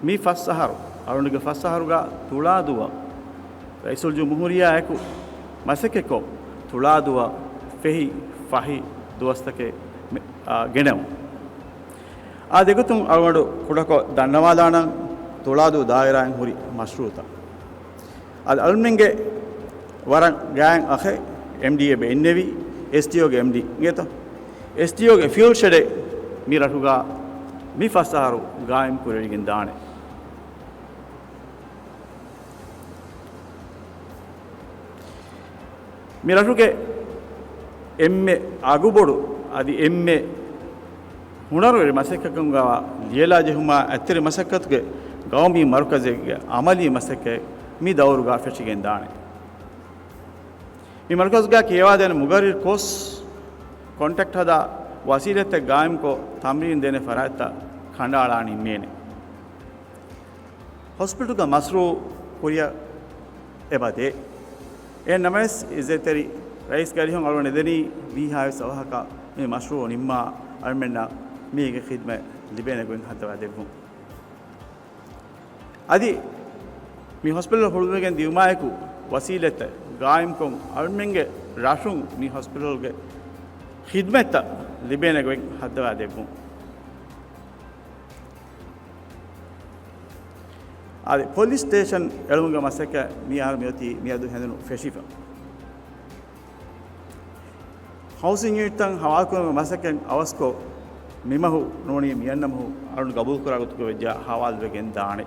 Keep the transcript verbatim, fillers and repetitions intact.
މި ފަސް އަހަރު، އަޅުގަނޑުގެ ފަސް އަހަރުގަ ތުޅާދުވަ ރައީސުލްޖުމްހޫރިއްޔާ އެކު މަސައްކަތްކޮށް، ތުޅާދުވަ ފެހި ފަހި ދުވަސްތަކެއް މެ-، އާ، ގެނައުން. އާ، ދެގޮތުން އަޅުގަނޑު ކުޑަކޮށް ދަންނަވާލާނަން ތުޅާދޫ ދާއިރާއިން ހުރި މަޝްރޫއުތައް. އަދި އަޅުމެންގެ ވަރަށް ގާތް އަޚެއް އެމްޑީއޭ ބޭންނެވި، އެސްޓީއޯގެ އެމްޑީ އިނގޭތޯ؟ އެސްޓީއޯގެ ފިއުލް ޝެޑެއް މި ރަށުގަ މި ފަސް އަހަރު ގާއިމް ކުރެވިގެން ދާނެ. މި ރަށުގެ އެންމެ އަގުބޮޑު އަދި އެންމެ ހުނަރުވެރި މަސައްކަތްކަމުގައި ލިޔެލާ ޖެހުމާ އެއްތެރި މަސައްކަތުގެ ގައުމީ މަރުކަޒެއްގެ އަމަލީ މަސައްކަތް މި ދައުރުގަ ފެށިގެން ދާނެ. މި މަރުކަޒުގަ ކިޔަވާދޭނެ މުގައްރިރު ކޯސް، ކޮންޓްރެކްޓް ހަދާ، ވަސީލަތްތައް ގާއިމްކޮށް، ތަމްރީނު ދޭނެ ފަރާތްތައް ކަނޑައަޅާ ނިންމޭނެ. ހޮސްޕިޓަލްގެ މަޝްރޫއު ކުރިއަށް އެބަދޭ. އެހެން ނަމަވެސް، އިއްޒަތްތެރި ރައީސް ގާތްގަނޑު އަޅުގަނޑު ދެނީ ވީހާވެސް އަވަހަކަށް މި މަޝްރޫއު ނިންމާ، އަޅުމެންނަށް މީގެ ޚިދްމަތް ލިބޭނެ ގޮތް ހައްދަވާ ދެއްވުން. އަދި މި ހޮސްޕިޓަލް ހުޅުވިގެން ދިއުމާއެކު، ވަސީލަތްތައް ގާއިމްކޮށް، އަޅުމެންގެ ރަށުން މި ހޮސްޕިޓަލްގެ ޚިދްމަތްތައް ލިބޭނެ ގޮތް ހައްދަވާ ދެއްވުން. އަދި ޕޮލިސް ސްޓޭޝަން އެޅުމުގެ މަސައްކަތް މި އަހަރު މިއޮތީ މިއަދު ހެނދުނު ފެށިފަ. ހައުސިން ޔުނިޓްތައް ހަވާލުކުރުމުގެ މަސައްކަތް އަވަސްކޮށް، މިމަހު ނޫނީ މިއަންނަ މަހު އަޅުން ގަބޫލުކުރާ ގޮތުގަ ވެއްޖާ ހަވާލުވެގެން ދާނެ.